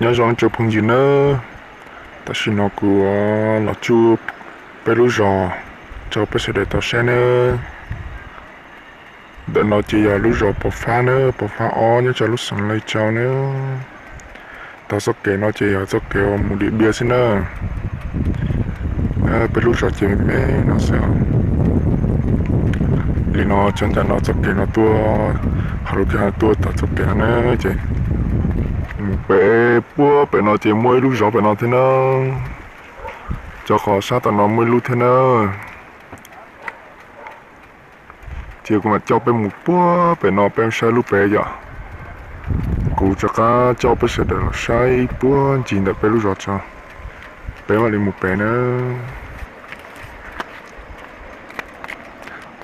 Nyob zoo tsoom phooj ywg nawb, tam sim no kuv los tsuj peb lub zos rau peb sawv daws tau saib nawb. Ntawm no ces yog lub zos Pov Fab nawb, Pov Fab ob nyob rau lub xeev Lais Tsau nawb. Tau txoj kev no ces yog txoj kev uas mus Diam Npiaj xwb nawb. Peb lub zos ces me me no xwb. Li no tso ntawm no txoj kev no tuaj, hauv lub kev no tuaj tau txoj kev no na ces mus pem puag pem no ces muaj ib lub zos pem no thiab na. Cov qhov sab tom no muaj ib lub thiab na. Ces kuv mam coj peb mus puag pem no peb saib lub pem yom. Kuv rov qab coj peb sawv daws los saib puag ncig ntawm peb lub zos tso, peb mam li mus pem na.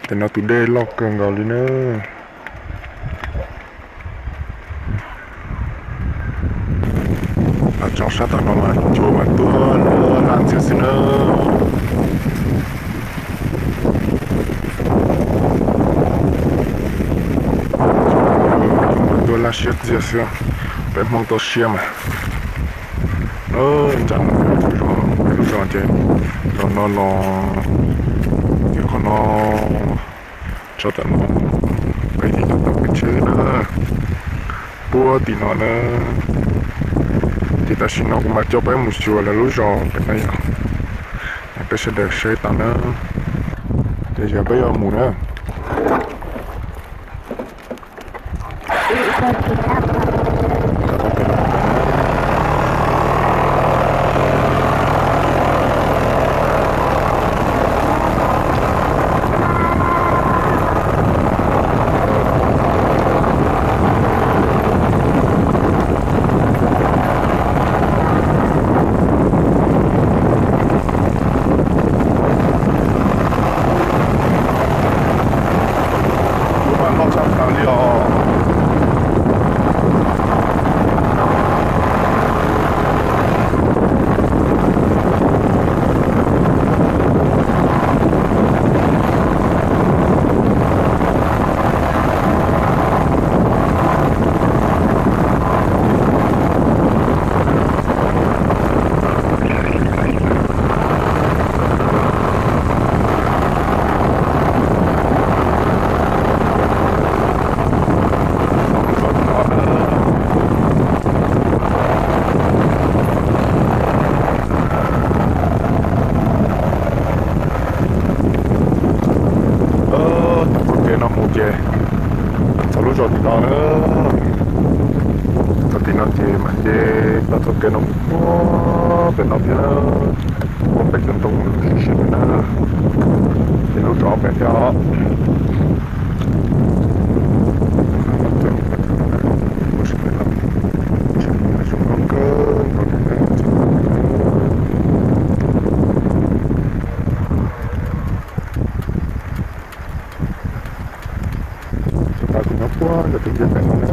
Tam no tus dej loj kawg nkaus li na. Los tso sab tom no mas cua mas tuaj laj ntxiag xwb na. Tuaj laj siab ntxiag xwb, peb Hmoob toj siab mas. Nram lub zos ces los no los, qhov no tso tam no, peb yeej coj tau peb tsheb na, puag tim no na. Ces tam sim no kuv mam coj peb mus xyuas lawv lub zos pem no yom, peb sawv daws saib tau na. Ces yog peb yuav mus na. Lub mas loj tshaj plaws li os. Txoj kev no mus ces txog lub zos tim no na. Txog tim no ces mam nce tau txoj kev no mus puag pem no thiab na, puag pem cov ntoo siab siab pem na, ces lub zos pem thiab os. Tus pas kuv nyob puag ntawm tus nce pem no na.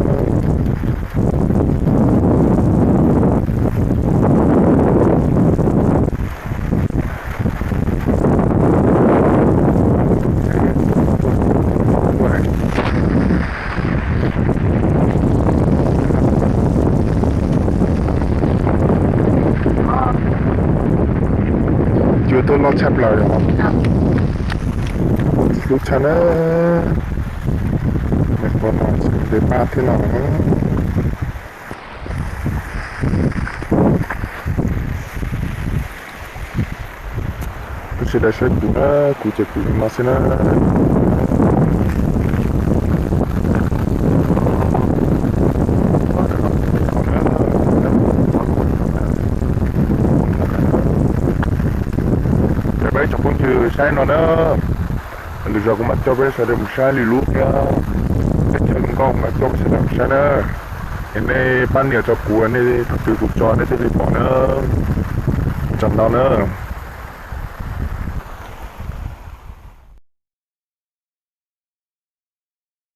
Cua tuaj loj tshaj plaws os. Hlub tshaj na. Nws qhuav no nce paj thiab no. Peb sawv daws saib kuv na, kuv ces kuv no xwb na. Ces peb tsoom phooj ywg saib no na, lwm zaus kuv mam coj peb sawv daws mus saib lwm lub thiab. Teb chaws zoo nkauj kuv mam coj peb sawv daws mus saib na. Es nej pab nias rau kuv, nej thaum twg kuv tso nej thiaj li pom na. Ua tsaug ntau na.